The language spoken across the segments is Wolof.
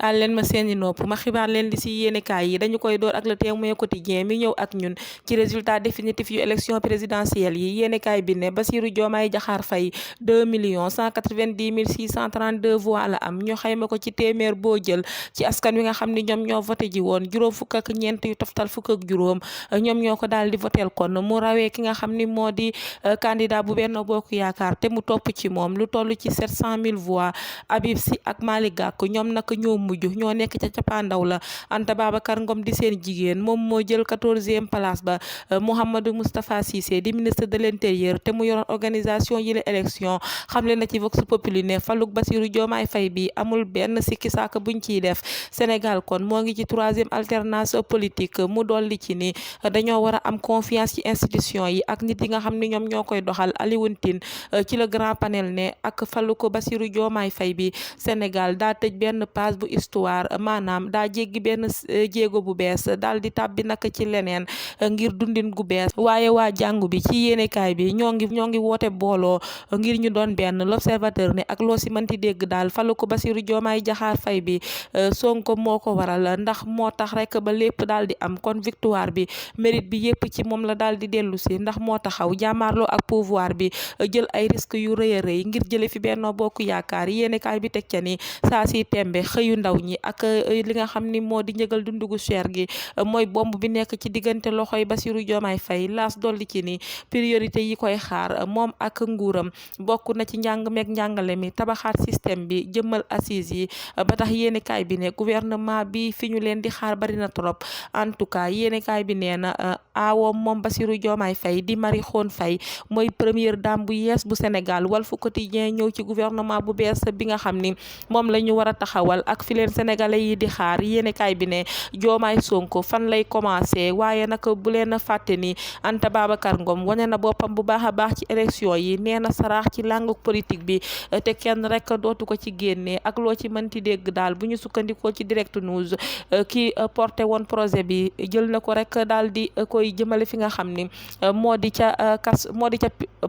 taal leen ma seeni nopp ma xibaar leen li si yéenekaay yi. Dañu koy door ak Le Témoin Quotidien mi ñëw ak ñun ci résultat définitif yu élection présidentielle yi. Yéenekaay bi ne Bassirou Diomaye Diakhar Faye 2 190 632 voix la am. ñu xayma ko ci téeméer boo jël ci askan wi nga xam ni ñoom ñoo voté ji woon juróom fukk ak ñeent yu toftal fukk ak juróom ñoom ñoo ko daal di votel kon mu rawee ki nga xam ni moo di candidat bu Benno Bokk Yaakaar te mu topp ci moom lu toll ci 700 000 voix. Habib Sy ak Malick Gakou ñoom nag ñoo mujj ñoo nekk ca cappaandaw la. Anta Babacar Ngom di seen jigéen moom moo jël 14e place ba. Mouhamadou Moustapha Cissé di ministre de l'intérieur te mu yoroon organisation yi la élection xamle na ci Vox Populi ne faluk Bassirou Diomaye Faye bi amul benn sikki sàkk buñ ciy def. Sénégal kon moo ngi ci 3e alternance politique mu dolli ci ni dañoo war a am confiance ci institution yi ak nit yi nga xam ni ñoom ñoo koy doxal. Alioune Tine ci le grand panel ne ak faluk Bassirou Diomaye Faye bi Sénégal daa tëj benn page bu histoire maanaam daa jéggi benn jéego bu bees daal di tàbbi nag ci leneen ngir dundin gu bees. waaye waa jàngu bi ci yéenekaay bi ñoo ngi woote booloo ngir ñu doon benn. L'Observateur ne ak loo si mënti dégg daal falu ko Bassirou Diomaye Diakhar Faye bi Sonko moo ko waral ndax moo tax rek ba lépp daal di am kon victoire bi mérite bi yépp ci moom la daal di dellu si ndax moo taxaw jàmmaarloo ak pouvoir bi jël ay risques yu rëy a rëy ngir jële fi Benno Bokk Yaakaar. Yéenekaay bi teg ca ni saa si tembe xëyu ndaw ñi ak li nga xam ni moo di njëgal dundugu cher gi mooy bomb bi nekk ci diggante loxoy Bassirou Diomaye Faye. Laas dolli ci ni priorité yi koy xaar moom ak nguuram bokk na ci njàng meeg njàngale mi tabaxaat système bi jëmmal assise yi ba tax yéenekaay bi ne gouvernement bi fi ñu leen di xaar bari na trop. En tout cas yéenekaay bi nee na awoom moom Bassirou Diomaye Faye di Marie Khone Faye mooy première dame bu yees bu Sénégal. Walf Quotidien ñëw ci gouvernement bu bees bi nga xam ni moom la ñu war a taxawal ak fi leen sénégalais yi di xaar. Yéenekaay bi ne Diomaye Sonko fan lay commencé waaye nag bu leen fàtte ni Anta Babacar Ngom wane na boppam bu baax a baax ci élection yi nee na saraax ci langue politique bi te kenn rek dootu ko ci génnee ak loo ci mënti dégg daal bu ñu sukkandikoo ci Direct News ki porté woon projet bi jël na ko rek daal di koy jëmale fi nga xam ni moo di ca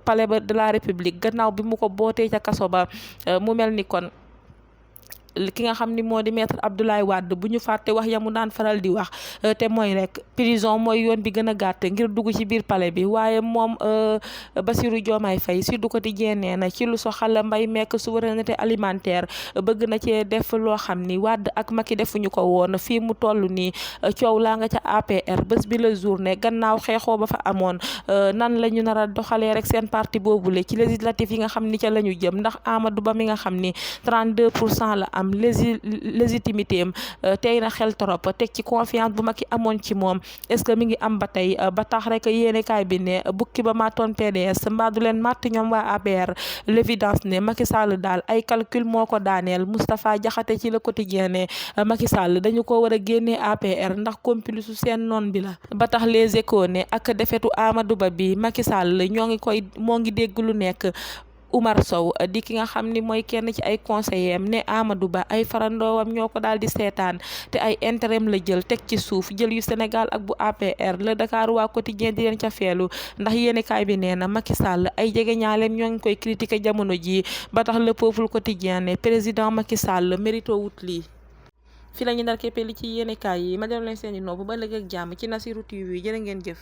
palais de la République gannaaw bi mu ko bootee ca kaso ba mu mel ni kon ki nga xam ni moo di maître Abdoulaye Wade bu ñu fàtte wax ya mu daan faral di wax te mooy rek prison mooy yoon bi gën a gàtt ngir dugg ci biir palais bi. waaye moom Bassirou Diomaye Faye Sud Quotidien nee na ci lu soxal mbay mekk souveraineté alimentaire bëgg na cee def loo xam ni Wade ak Macky defuñu ko woon. fii mu toll nii coow laa nga ca APR bés bi la journée gannaaw xeexoo ba fa amoon nan la ñu nar a doxalee rek seen parti boobule ci législatif yi nga xam ni ca la ñu jëm ndax Amadou Ba mi nga xam ni 32% la am légitimité am tey na xel trop teg ci confiance bu Macky amoon ci moom est-ce que mi ngi am ba tey ba tax rek yéenekaay bi ne bukki ba màttoon PDS mbaa du leen màtt ñoom waa APR. L'évidence ne Macky Sall daal ay calcul moo ko daaneel. Moustapha Diakhaté ci Le Quotidien ne Macky Sall dañu ko war a génnee APR ndax complice su seen noon bi la. ba tax Les Échos ne ak defetu Amadou Ba bi Macky Sall moo ngi dégg lu nekk. Oumar Sow di ki nga xam ni mooy kenn ci ay conseillers am ne Amadou Ba ay farandoowam ñoo ko daal di seetaan te ay intérêt la jël teg ci suuf jël yu Sénégal ak bu APR. Le Dakar waa quotidien di leen ca feelu ndax yéenekaay bi nee na Macky Sall ay jege ñaaleem ñoo ngi koy critiquer jamono jii ba tax Le Peuple quotidien ne président Macky Sall mérito wut lii. fi la ñu ndar képpee li ci yéenekaay yi ma dem leen seeni nopp ba ëllëg ak jàmm ci Nassirou TV jërë ngeen jëf.